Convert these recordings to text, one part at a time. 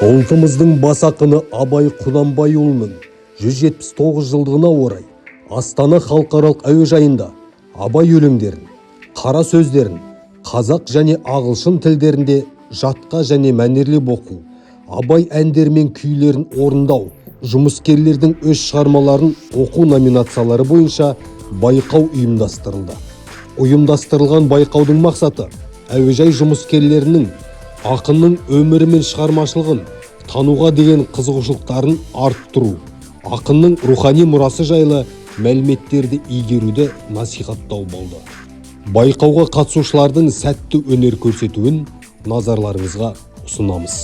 Ұлтымыздың бас ақыны Абай Құнанбайұлының 179 жылдығына орай Астана халықаралық әуежайында Абай өлеңдерін, қара сөздерін қазақ және ағылшын тілдерінде жатқа және мәнерлеп оқу, Абай әндері мен күйлерін орындау, жұмыскерлердің өз шығармаларын оқу номинациялары бойынша байқау ұйымдастырылды. Ұйымдастырылған байқаудың мақсаты әуежай жұмыскерлерінің ақынның өмірі мен шығармашылығын тануға деген қызығушылықтарын арттыру, ақынның рухани мұрасы жайлы мәліметтерді игеруді насихаттау болды. Байқауға қатысушылардың сәтті өнер көрсетуін назарларыңызға ұсынамыз.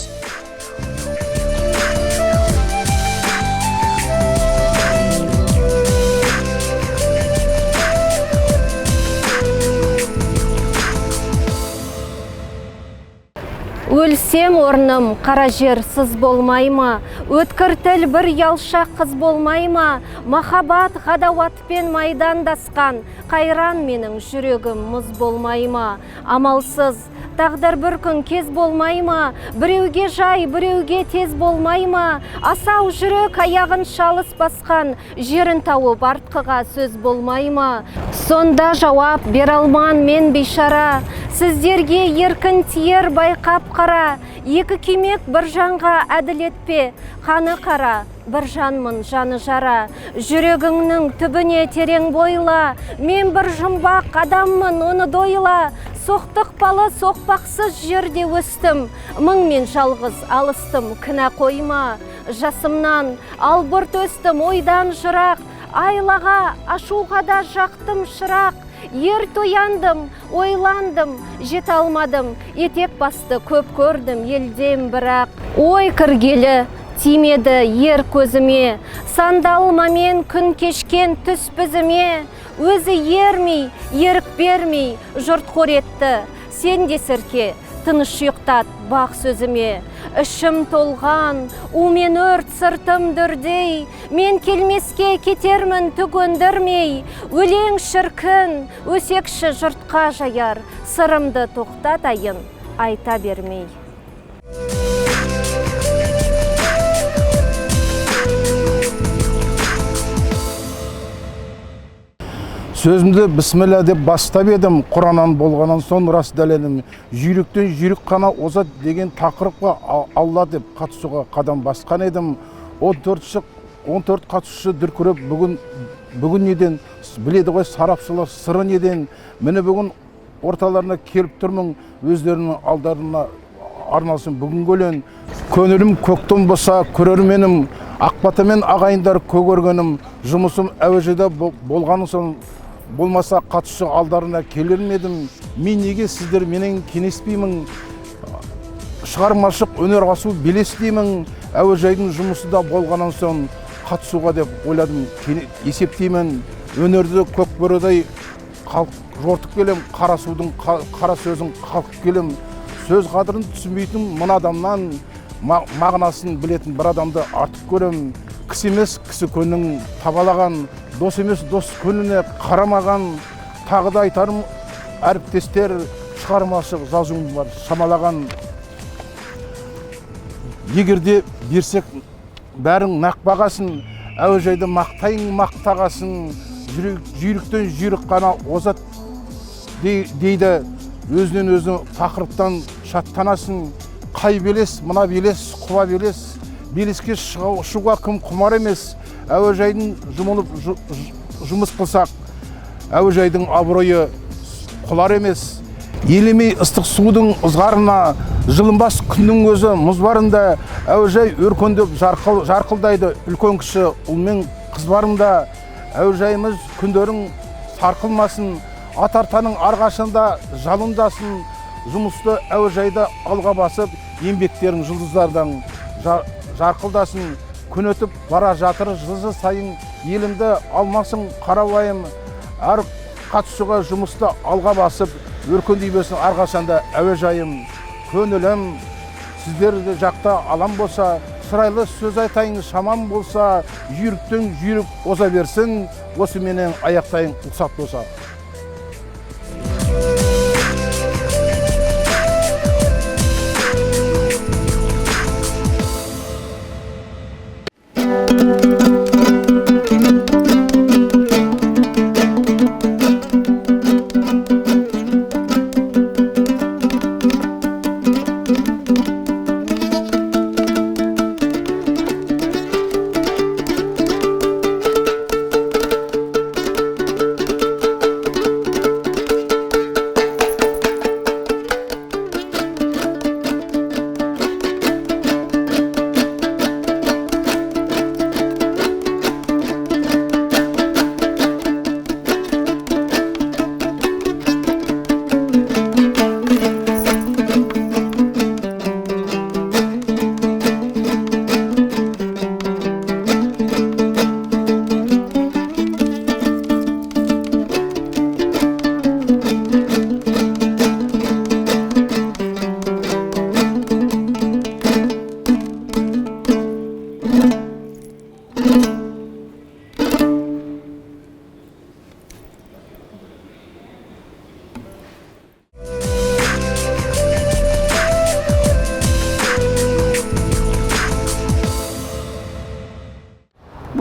Өлсем орным қара жер сыз болмай ма, өткір тіл бір ұялшақ қыз болмай ма, махаббат ғадауатпен майдандасқан, қайран менің жүрегім мұз болмай ма, амалсыз тағдыр бір күн кез болмай ма, біреуге жай, біреуге тез болмай ма, асау жүрек аяғын шалыс басқан, жерін тауып артқыға сөз болмай ма, сонда жауап бере алман мен бейшара, сіздерге еркін тиер байқап қара, екі күймек бір жанға әділетпе, қаны қара, бір жанмын жаны жара, жүрегіңнің түбіне терең бойла, мен бір жұмбақ адаммын оны дойла, соқтықпалы соқпақсыз жерде өстім, мың мен жалғыз алыстым кінә қойма, жасымнан албырт өстім ойдан жырақ, айлаға ашуға да жақтым шырақ, ерте ояндым, ойландым, жете алмадым, етек басты көп көрдім елден бірақ. Ой кіргелі тимеді ер көзіме, сандалмамен күн кешкен түс бізіме, өзі ермей, ерік бермей, жұрт қор етті, сен де сірке, тыныш ұйықтат бақ сөзіме. Ішім толған, умен өрт сыртым дүрдей, мен келмеске кетермін түк өндірмей, өлең шіркін, өсекші жұртқа жаяр, сырымды тоқтатайын, айта бермей. Сөзімді бісміллә деп бастап едім, Құраннан болғаннан соң рас дәлелім. Жүйріктен жүйрік қана озат деген тақырыпқа Алла деп қатысуға қадам басқан едім. 14 қатысушы дүркіреп бүгін неден біледі ғой сарапшылар сыры неден. Міне бүгін орталарына келіп тұрмын, өздерінің алдарына арналсын бүгінгі өлең. Көңілім көктем болса көрерменім, Ақбатамен ағайындар көгергенім, жұмысым әуежайда болғаны соң болмаса қатысушы алдарына келер ме едім? Мен неге сіздер менен кеңеспеймін? Шығармашылық өнер асу белес деймін. Әуежайдың жұмысы да болғаннан соң қатысуға деп ойладым, есептеймін. Өнерді көкбөрідей жортып келем, қара судың қара сөзін қалқып келем. Сөз қадірін түсінбейтін мына адамнан мағынасын білетін бір адамды артық көрем. Кісі емес, кісі көңілін табалаған, дос емес, дос көңіліне қарамаған. Тағы да айтарым, әріптестер, шығармашылық жазуым бар шамалаған. Егер де берсек бәрің нақ бағасын, әуежайды мақтайын мақтағасын, жүйріктен жүйрік қана озат дейді, өзінен өзі тақырыптан шаттанасың. Қай белес, мына белес, құба белес, белеске шығуға кім құмар емес. Әуежайдың жұмылып жұмыс қылсақ, әуежайдың абыройы құлар емес. Елемей ыстық судың ызғарына, жылынбас күннің өзі мұз барында, әуежай өркендеп жарқылдайды, үлкен кіші ұл мен қыз барында. Әуежайымыз күндерің сарқылмасын, ат-артаның арғашында жалындасын, жұмысты әуежайда алға басып, еңбектерің жұлдыздардан жарқылдасын. Күн өтіп бара жатыр жылы сайын, елімді алмасын қарауайым, әр қатысуға жұмысты алға басып, өркендей берсін әрқашанда әуежайым. Көңілім сіздер жақта алам болса, сырайлы сөз айтайын шамам болса, жүйріктен жүйрік оза берсін, осы менен аяқтайын рұқсат болса.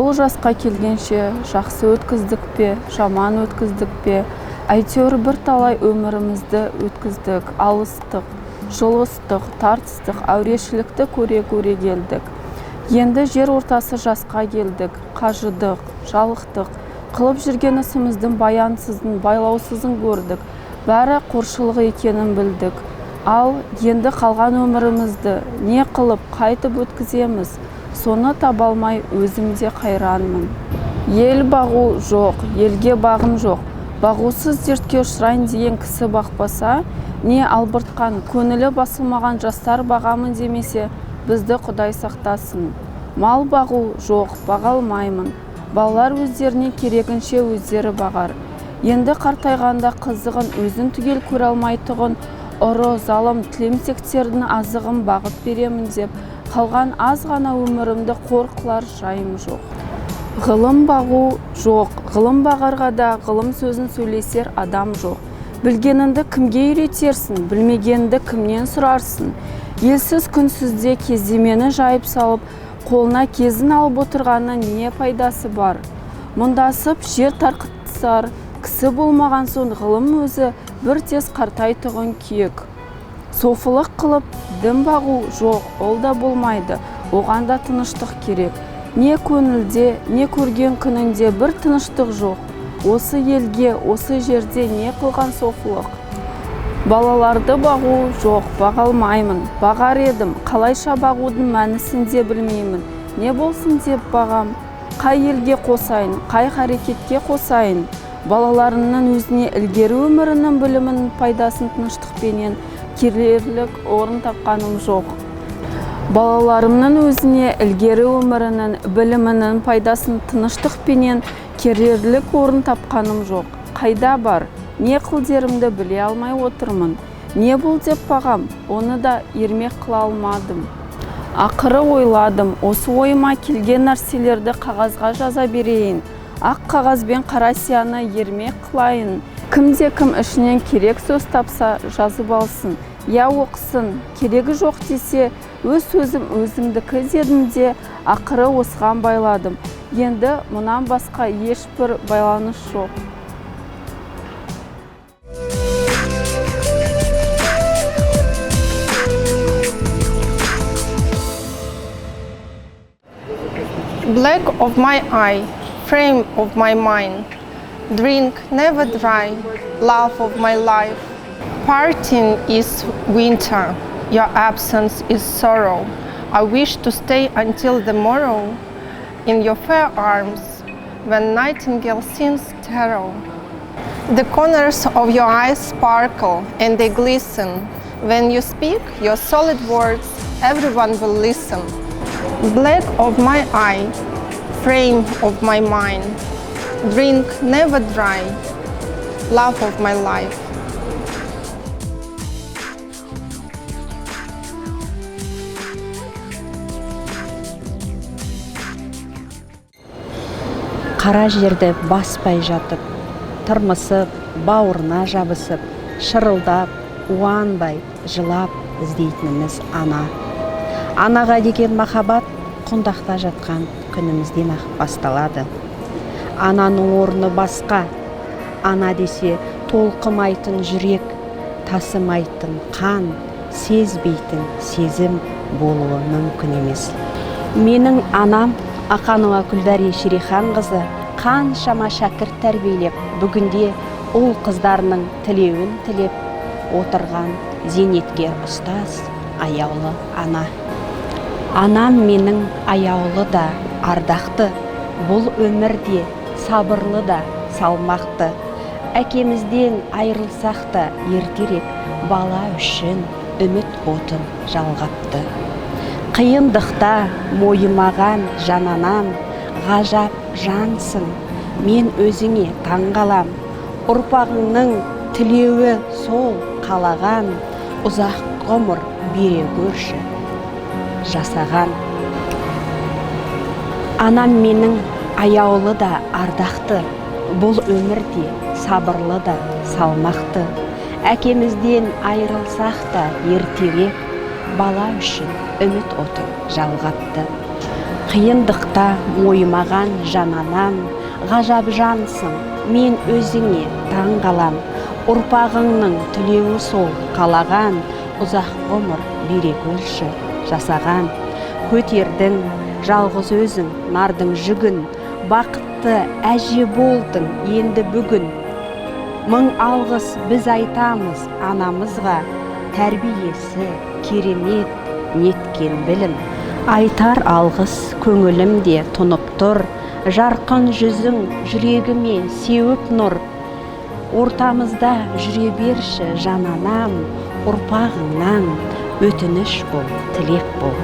Бұл жасқа келгенше жақсы өткіздік пе, жаман өткіздік пе, әйтеуір бірталай өмірімізді өткіздік, алыстық, жұлыстық, тартыстық, әурешілікті көре-көре келдік. Енді жер ортасы жасқа келдік, қажыдық, жалықтық, қылып жүрген ісіміздің баянсызын, байлаусызын көрдік, бәрі қоршылық екенін білдік. Ал енді қалған өмірімізді не қылып, қайтып өткіземіз, соны таба алмай өзім де қайранмын. Ел бағу жоқ, елге бағым жоқ. Бағусыз дертке ұшырайын деген кісі бақпаса, не албыртқан, көңілі басылмаған жастар бағамын демесе, бізді Құдай сақтасын. Мал бағу жоқ, баға алмаймын. Балалар өздеріне керегінше өздері бағар. Енді қартайғанда қызығын өзін түгел көре алмайтұғын ұры, залым, тілемсектердің азығын бағып беремін деп, қалған аз ғана өмірімді қор қылар жайым жоқ. Ғылым бағу жоқ, ғылым бағарға да ғылым сөзін сөйлесер адам жоқ. Білгеніңді кімге үйретерсің, білмегеніңді кімнен сұрарсың? Елсіз күнсізде кездемені жайып салып, қолына кезін алып отырғанның не пайдасы бар? Мұндасып жер тарқытысар кісі болмаған соң ғылым өзі бір тез қартайтұғын күйек. Софылық қылып дін бағу жоқ, ол да болмайды, оған да тыныштық керек. Не көңілде, не көрген күнінде бір тыныштық жоқ. Осы елге, осы жерде не қылған софылық? Балаларды бағу жоқ, баға алмаймын. Бағар едім, қалайша бағудың мәнісін де білмеймін. Не болсын деп бағам, қай елге қосайын, қай харекетке қосайын? Балаларының өзіне ілгері өмірінің білімінің пайдасын тыныштықпенен келерлік орын тапқаным жоқ. Балаларымның өзіне ілгері өмірінің білімінің пайдасын тыныштықпенен керерлік орын тапқаным жоқ. Қайда бар, не қылдерімді біле алмай отырмын. Не бұл деп бағам, оны да ермек қыла алмадым. Ақыры ойладым, осы ойыма келген нәрселерді қағазға жаза берейін. Ақ қағазбен қара сияны ермек қылайын. Кімде кім ішінен керек сөз тапса, жазып алсын, я оқысын, керегі жоқ десе, өз сөзім өзімдікі дедім де, ақыры осыған байладым. Енді мұнан басқа ешбір байланыс жоқ. Black of my eye, frame of my mind, drink never dry, love of my life. Parting is winter, your absence is sorrow. I wish to stay until the morrow in your fair arms, when nightingale sings terror. The corners of your eyes sparkle and they glisten. When you speak your solid words, everyone will listen. Black of my eye, frame of my mind, drink never dry, love of my life. Қара жерді баспай жатып, тырмысып, бауырына жабысып, шырылдап, уанбай, жылап іздейтініміз ана. Анаға деген махаббат құндақта жатқан күнімізден ақ басталады. Ананың орны басқа. Ана десе толқымайтын жүрек, тасымайтын қан, сезбейтін сезім болуы мүмкін емес. Менің анам Ақанова Күлдәрия Шериханқызы қаншама шәкірт тәрбиелеп, бүгінде ұл қыздарының тілеуін тілеп отырған зейнеткер ұстаз, аяулы ана. Анам менің аяулы да ардақты, бұл өмірде сабырлы да салмақты. Әкемізден айырылсақ та ертерек бала үшін үміт отын жалғапты. Қиындықта мойымаған жан анам, ғажап жансың, мен өзіңе таңғалам. Ұрпағыңның тілеуі сол қалаған, ұзақ ғұмыр бере көрші жасаған. Анам менің аяулы да ардақты, бұл өмірде сабырлы да салмақты. Әкемізден айырылсақ та ертерек, бала үшін үміт отын жалғапты. Қиындықта мойымаған жан анам, ғажап жансың, мен өзіңе таң қалам. Ұрпағыңның тілеуі сол қалаған, ұзақ ғұмыр бере көрші жасаған. Көтердің жалғыз өзің нардың жүгін, бақытты әже болдың енді бүгін. Мың алғыс біз айтамыз анамызға, тәрбиесі керемет неткен білім. Айтар алғыс көңілімде тұнып тұр, жарқын жүзің жүрегіме сеуіп нұр. Ортамызда жүре берші жан анам, ұрпағыңнан өтініш бол, тілек бол.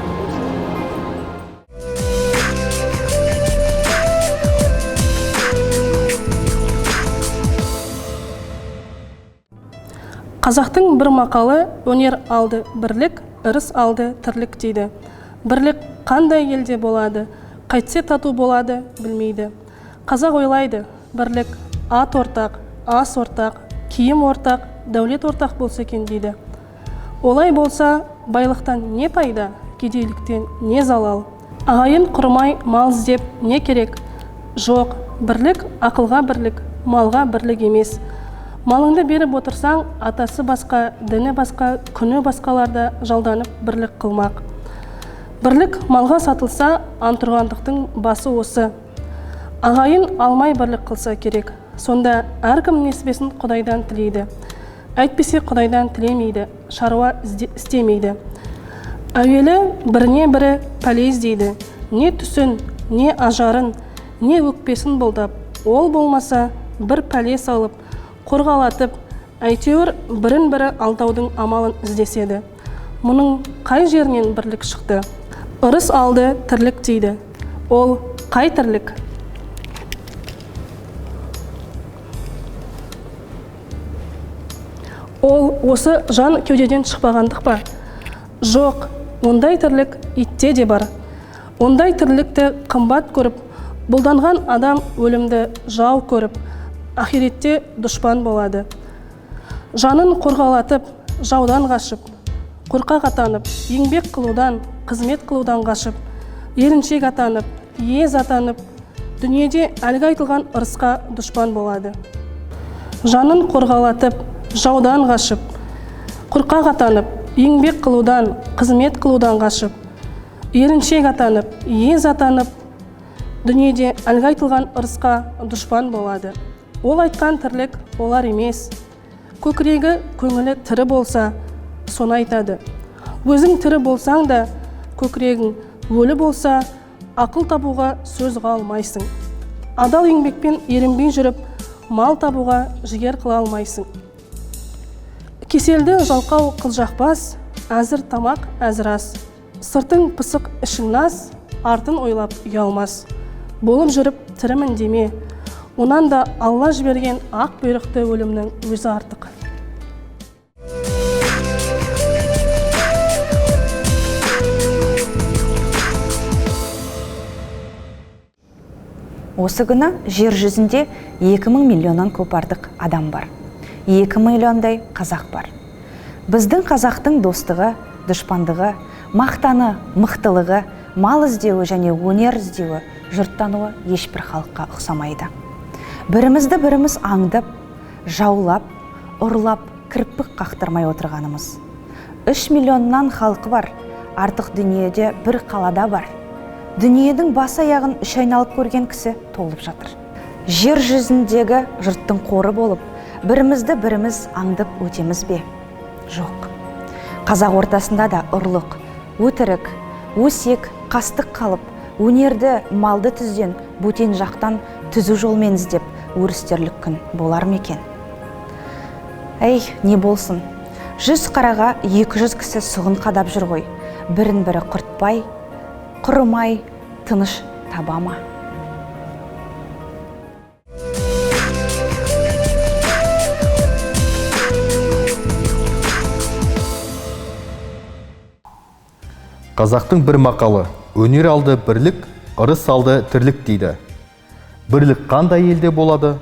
Қазақтың бір мақалы өнер алды бірлік, ырыс алды тірлік дейді. Бірлік қандай елде болады, қайтсе тату болады, білмейді. Қазақ ойлайды, бірлік ат ортақ, ас ортақ, киім ортақ, дәулет ортақ болса екен дейді. Олай болса, байлықтан не пайда, кедейліктен не залал? Ағайын құрмай мал іздеп не керек? Жоқ, бірлік ақылға бірлік, малға бірлік емес. Малыңды беріп отырсаң, атасы басқа, діні басқа, күні басқаларда жалданып бірлік қылмақ. Бірлік малға сатылса, антұрғандықтың басы осы. Ағайын алмай бірлік қылса керек. Сонда әркім несібесін Құдайдан тілейді. Әйтпесе Құдайдан тілемейді, шаруа істемейді. Әуелі біріне бірі пәле іздейді. Не түсін, не ажарын, не өкпесін бұлдап, ол болмаса бір пәле салып, қорғалатып, әйтеуір бірін-бірі алдаудың амалын іздеседі. Мұның қай жерінен бірлік шықты? Ырыс алды тірлік дейді. Ол қай тірлік? Ол осы жан кеудеден шықпағандық па? Жоқ, ондай тірлік итте де бар. Ондай тірлікті қымбат көріп, бұлданған адам өлімді жау көріп, ақиретте дұшпан болады. Жанын қорғалатып, жаудан қашып, қорқақ атанып, еңбек қылудан, қызмет қылудан қашып, еріншек атанып, ез атанып, дүниеде әлгі айтылған ырысқа дұшпан болады. Жанын қорғалатып, жаудан қашып, қорқақ атанып, еңбек қылудан, қызмет қылудан қашып, еріншек атанып, ез атанып, дүниеде әлгі айтылған ырысқа дұшпан болады. Ол айтқан тірлік олар емес. Көкірегі көңілі тірі болса, соны айтады. Өзің тірі болсаң да, көкірегің өлі болса, ақыл табуға сөз қалмайсың. Адал еңбекпен ерінбей жүріп, мал табуға жігер қыла алмайсың. Кеселді жалқау қыл жақпас, әзір тамақ, әзір ас. Сыртың пысық, ішің нас, артын ойлап ұялмас. Болып жүріп тірімін деме. Онан да Алла жіберген ақ бұйрықты өлімнің өзі артық. Осы күні жер жүзінде 2000 миллионнан көп артық адам бар. 2 миллиондай қазақ бар. Біздің қазақтың достығы, дұшпандығы, мақтаны, мықтылығы, мал іздеуі және өнер іздеуі, жұрттануы ешбір халыққа ұқсамайды. Бірімізді біріміз аңдып, жаулап, ұрлап, кірпік қақтырмай отырғанымыз. 3 миллионнан халқы бар, артық дүниеде бір қалада бар. Дүниенің бас аяғын үш айналып көрген кісі толып жатыр. Жер жүзіндегі жұрттың қоры болып, бірімізді біріміз аңдып өтеміз бе? Жоқ. Қазақ ортасында да ұрлық, өтірік, өсек, қастық қалып, өнерді, малды түзден, бөтен жақтан түзу жолмен іздеп, өрістерлік күн болар ма екен? Әй, не болсын? 100 қараға 200 кісі сұғын қадап жүр ғой. Бірін-бірі құртпай, құрымай, тыныш таба ма? Қазақтың бір мақалы, өнер алды бірлік, ырыс алды тірлік дейді. Бірлік қандай елде болады,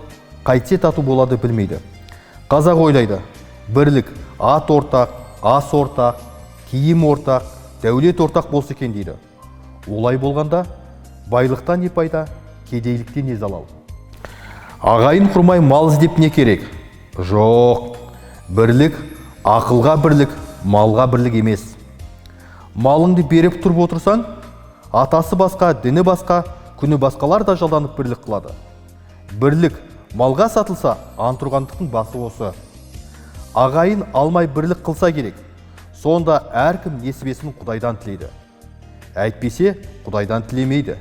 қайтсе тату болады білмейді. Қазақ ойлайды, бірлік ат ортақ, ас ортақ, киім ортақ, дәулет ортақ болса екен дейді. Олай болғанда, Байлықтан не пайда, кедейліктен не залал? Ағайын құрмай мал іздеп не керек? Жоқ, бірлік ақылға бірлік, малға бірлік емес. Малыңды беріп тұрып отырсаң, атасы басқа, діні басқа, күні басқалар да жалданып бірлік қылады. Бірлік малға сатылса, антұрғандықтың басы осы. Ағайын алмай бірлік қылса керек. Сонда әркім несібесін Құдайдан тілейді. Әйтпесе, Құдайдан тілемейді,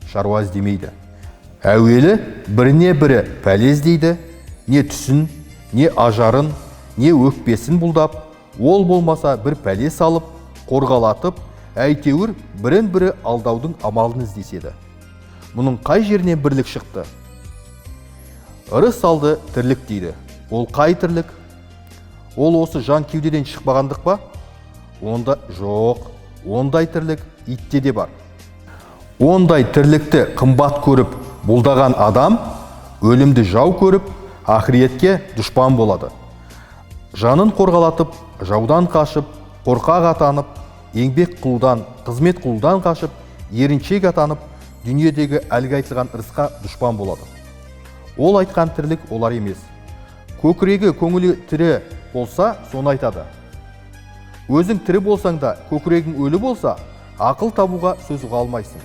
шаруа іздемейді. Әуелі біріне бірі пәле іздейді, не түсін, не ажарын, не өкпесін бұлдап, ол болмаса бір пәле салып, қорғалатып, әйтеуір бірін бірі алдаудың амалын іздеседі. Мұның қай жерінен бірлік шықты? Ырыс алды тірлік дейді. Ол қай тірлік? Ол осы жан кеудеден шықпағандық па? Онда жоқ, ондай тірлік итте де бар. Ондай тірлікті қымбат көріп, бұлдаған адам өлімді жау көріп, ақыретке дұшпан болады. Жанын қорғалатып, жаудан қашып, қорқақ атанып, еңбек қылудан, қызмет қылудан қашып, еріншек атанып, дүниедегі әлгі айтылған ырысқа дұшпан болады. Ол айтқан тірлік олар емес. Көкірегі көңілі тірі болса, соны айтады. Өзің тірі болсаң да, көкірегің өлі болса, ақыл табуға сөз ұға алмайсың.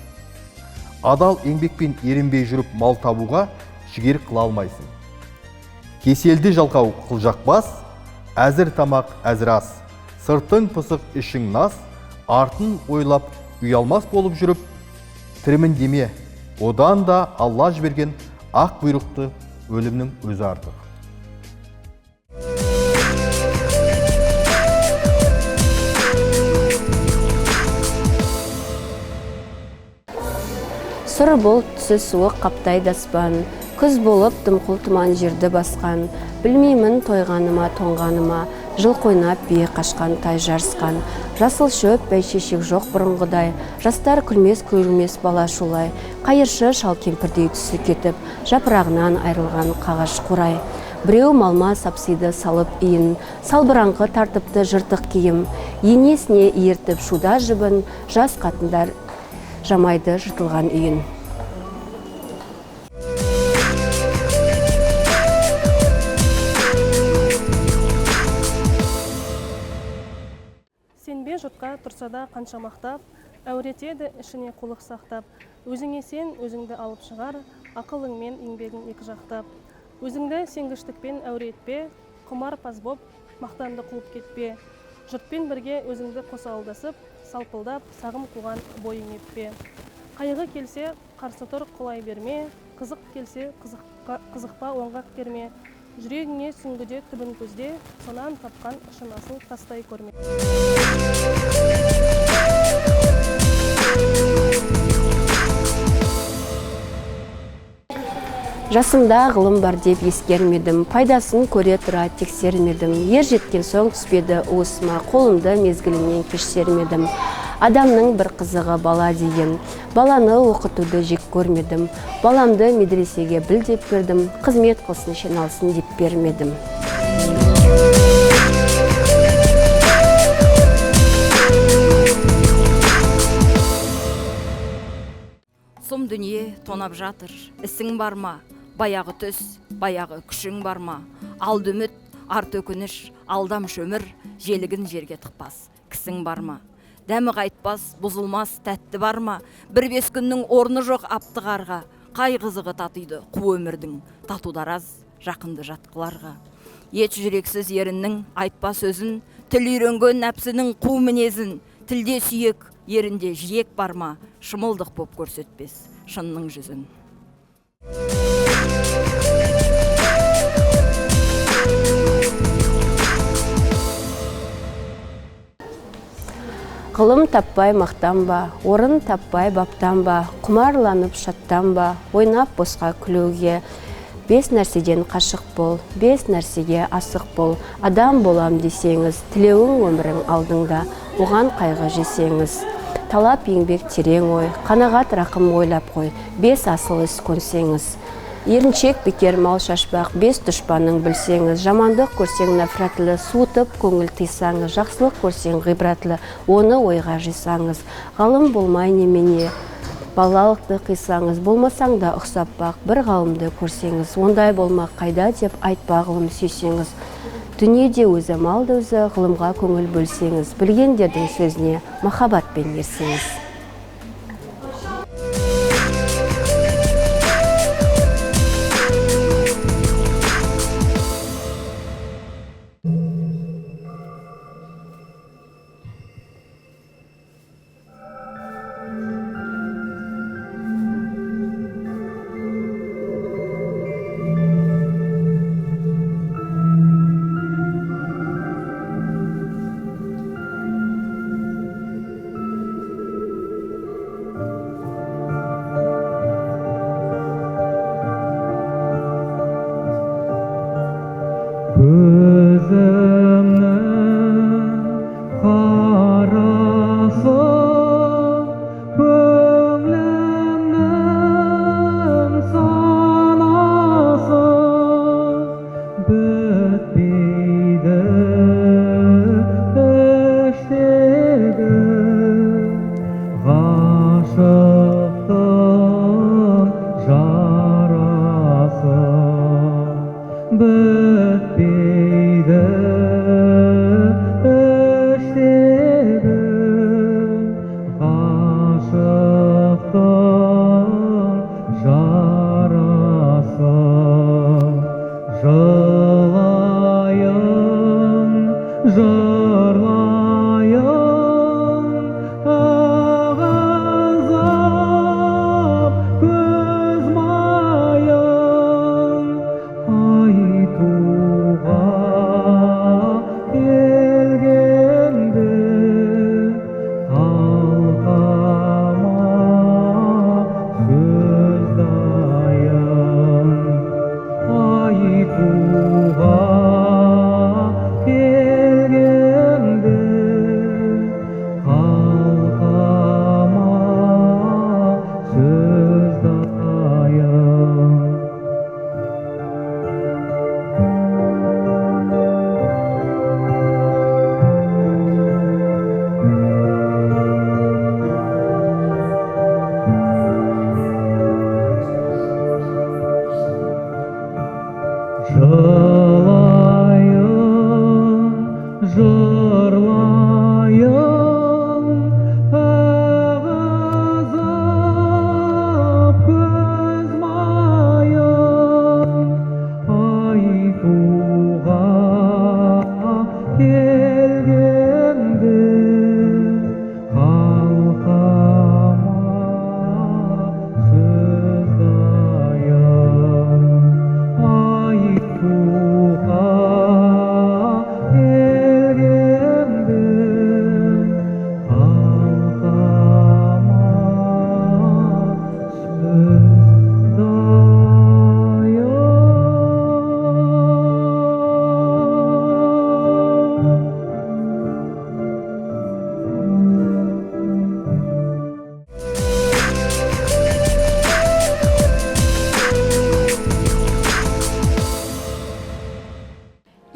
Адал еңбекпен ерінбей жүріп мал табуға жігер қыла алмайсың. Кеселді жалқау қылжақбас, әзір тамақ әзір ас, сыртың пысық ішің нас, артын ойлап ұялмас болып жүріп, тірімін деме, одан да Алла жіберген ақ бұйрықты өлімнің өзі артық. Сұр бұлт түсі суық қаптайды аспан, күз болып дымқыл тұман жерді басқан, білмеймін тойғаныма, тоңғаныма, жыл қойнап бие қашқан тай жарысқан, жасыл шөп бәйшешек жоқ бұрынғыдай, жастар күлмес көрілмес бала шулай, қайыршы шал кемпірдей түсі кетіп, жапырағынан айрылған қағаш қурай. Біреу малма сапсиды салып иін, салбыраңқы тартыпты жыртық киім, енесіне ертіп шуда жібін, жас қатындар жамайды жыртылған үйін. Сенбе жұртқа тұрса да қанша мақтап, әуретеді ішіне қулық сақтап, өзіңе сен, өзіңді алып шығар, ақылыңмен еңбегің екі жақтап. Өзіңді сенгіштікпен әуре етпе, құмар паз боп, мақтанды қуып кетпе. Жұртпен бірге өзіңді қоса алдасып, салпылдап, сағым қуған бойың етпе. Қайғы келсе, қарсы тұр құлай берме, қызық келсе, қызықпа оңғақ керме. Жүрегіңе сүңгіде түбін көзде, сонан тапқан шын асыл тастай көрме. Жасымда ғылым бар деп ескермедім, пайдасын көре тұра тексермедім. Ер жеткен соң түспеді уысыма, қолымды мезгілінен кеш сермедім. Адамның бір қызығы бала деген, баланы оқытуды жек көрмедім. Баламды медресеге біл деп бердім, қызмет қылсын шеналсын деп бермедім. Сұм дүние тонап жатыр, ісің бар ма? Баяғы түс, баяғы күшің бар ма? Алды үміт, арт өкініш, алдамшы өмір, желігін жерге тықпас, кісің бар ма? Дәмі қайтпас, бұзылмас, тәтті бар ма? Бір бес күннің орны жоқ аптығарға, қай қызығы татиды қу өмірдің, татудараз жақынды жатқыларға. Ет жүрексіз еріннің айтпа сөзін, тіл үйренген нәпсінің қу мінезін, тілде сүйек, ерінде жиек бар ма? Шымылдық боп көрсетпес шынның жүзін. Ғылым таппай мақтанба, орын таппай баптанба, құмарланып шаттанба, ойнап босқа күлуге. Бес нәрседен қашық бол, бес нәрсеге асық бол, адам болам десеңіз, тілеуің өмірің алдыңда, оған қайғы жесеңіз. Талап еңбек терең ой, қанағат рақым ойлап қой, бес асыл іс көнсеңіз. Еріншек бекер мал шашпақ, бес дұшпаның білсеңіз, жамандық көрсең нәфрәтлі, суытып көңіл тыйсаңыз, жақсылық көрсең ғибратлы, оны ойға жисаңыз. Ғалым болмай немене, Балалықты қисаңыз, болмасаң да ұқсап бақ, бір ғалымды көрсеңіз, ондай болмақ қайда деп айтпа ғылым сүйсеңіз. Дүниеде өзі, мал да өзі, ғылымға көңіл бөлсеңіз, білгендердің сөзіне махаббатпен ерсеңіз.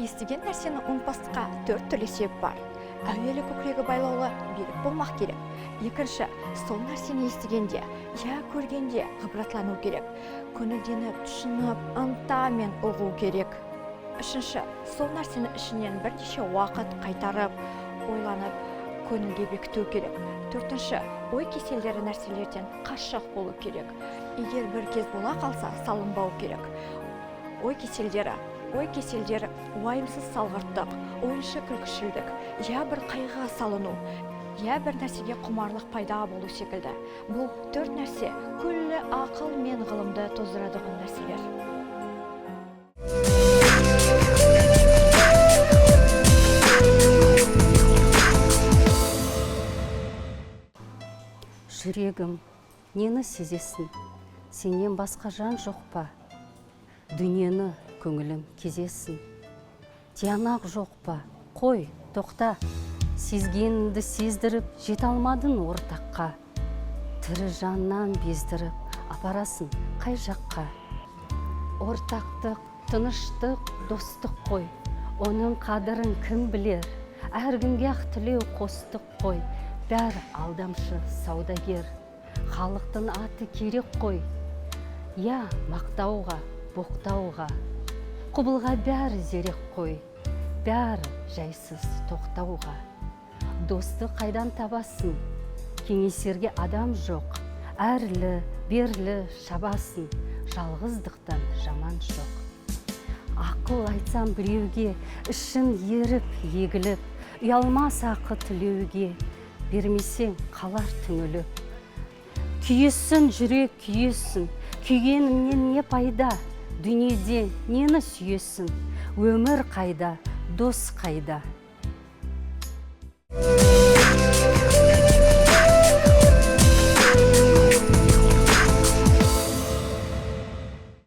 Естіген нәрсені ұмытпастыққа төрт түрлі себеп бар. Әуелі көкірегі байлаулы берік болмақ керек. Екінші, сол нәрсені естігенде, я көргенде ғибратлану керек. Көңілденіп, тұшынып, ынтамен ұғу керек. Үшінші, сол нәрсені ішінен бірнеше уақыт қайтарып, ойланып, көңілге бекіту керек. Төртінші, ой кеселдері нәрселерден қашық болу керек. Егер бір кез бола қалса, салынбау керек. Ой кеселдері, уайымсыз салғырттық, ойыншы күлкішілдік, я бір қайғыға салыну, я бір нәрсеге құмарлық пайда болу секілді. Бұл төрт нәрсе күллі ақыл мен ғылымды тоздырадығын нәрселер. Жүрегім, нені сезесің? Сенен басқа жан жоқ па? Дүниені көңілім кезесің. Тиянақ жоқ па? Қой, тоқта. Сезгеніңді сездіріп, жете алмадың ортаққа. Тірі жаннан бездіріп, апарасың қай жаққа? Ортақтық, тыныштық, достық қой. Оның қадірін кім білер? Әркімге ақ тілеу қостық қой. Бәрі алдамшы саудагер. Халықтың аты керек қой, я мақтауға, боқтауға. Құбылға бәрі зерек қой, бәрі жайсыз тоқтауға. Досты қайдан табасың, кеңесерге адам жоқ. Әрлі, берлі шабасың, жалғыздықтан жаман жоқ. Ақыл айтсам біреуге, ішін еріп, егіліп, ұялмас ақы тілеуге, бермесең қалар түңіліп. Күйесің, жүрек, күйесің, күйгеніңнен не пайда? Дүниеде нені сүйесің? Өмір қайда, дос қайда?